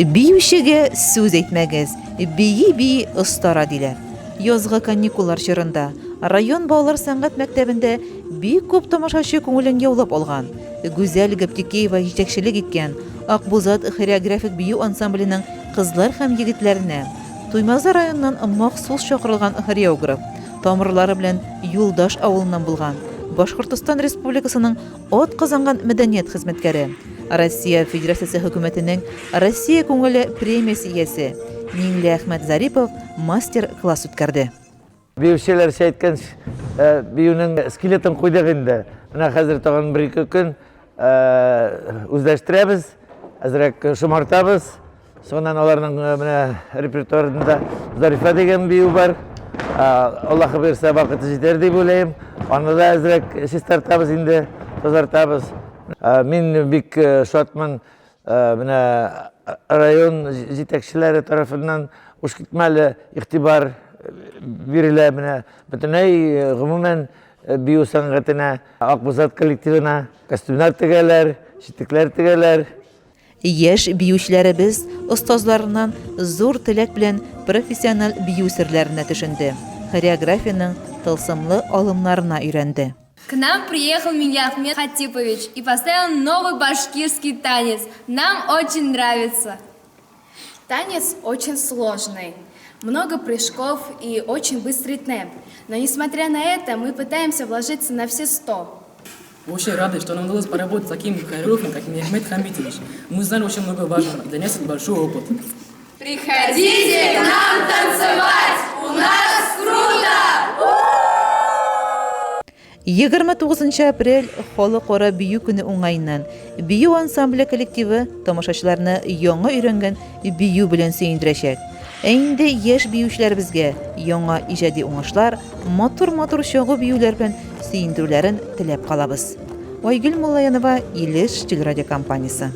Биючегә сүз әйтмәгез, бии-бии остара, диләр. Язгы каникуллар чорында район балалар сәнгать мәктәбендә бик күп тамашачы күңелен яулап алган, Гүзәл Габдикеева җитәкчелек иткән Акбузат хореографик бию ансамбленең кызлар һәм егетләренә Туймазы районыннан махсус чакырылган хореограф, тамырлары белән Юлдаш авылыннан булган, Башкортостан Республикасының Атказанган мәдәният хезмәткәре, Россия Федерациясе Хөкүмәтенең Россия күңеле премиясе иясе Миңлеәхмәт Зарипов мастер-класс үткәрде. Биючеләрчә әйткән, биюнең скелетын куйдык инде. Менә хәзер тагын бер-ике көн үзләштерәбез, әзрәк шомартабыз. Соңыннан аларның менә репертуарында Зарифа дигән бию бар. Аллаһы бирсә, вакыты җитәр дип уйлыйм. Аны да әзрәк чистартабыз инде, тазартабыз. Мин бик шатмын, менә район җитәкчеләре тарафыннан ушкитмәле игътибар бирелә менә бөтенләй гомумән бию сәнгатенә, Акбузат коллективына костюмнар тегәләр, читекләр тегәләр. Яшь биючеләребез остазларыннан зур теләк белән профессиональ бию серләренә төшенде, хореографиянең тылсымлы алымнарына өйрәнде. К нам приехал Миннеахмет Хатипович и поставил новый башкирский танец. Нам очень нравится. Танец очень сложный. Много прыжков и очень быстрый темп. Но несмотря на это, мы пытаемся вложиться на все сто. Очень рады, что нам удалось поработать с таким хореографом, как Мехмед Хамитович. Мы узнали очень много важного и для нас это большой опыт. Приходите к нам танцевать! У нас круто! 29 апрель Халыкара бию көне уңаеннан бию ансамбле коллективы тамашачыларны яңа өйрәнгән бию белән сөендерәчәк. Ә инде яшь биючеләребезгә яңа иҗади уңышлар, матур-матур чагу биюләр белән сөендерүләрен теләп калабыз. Айгөл Муллаянова, Илеш телерадиокомпаниясе.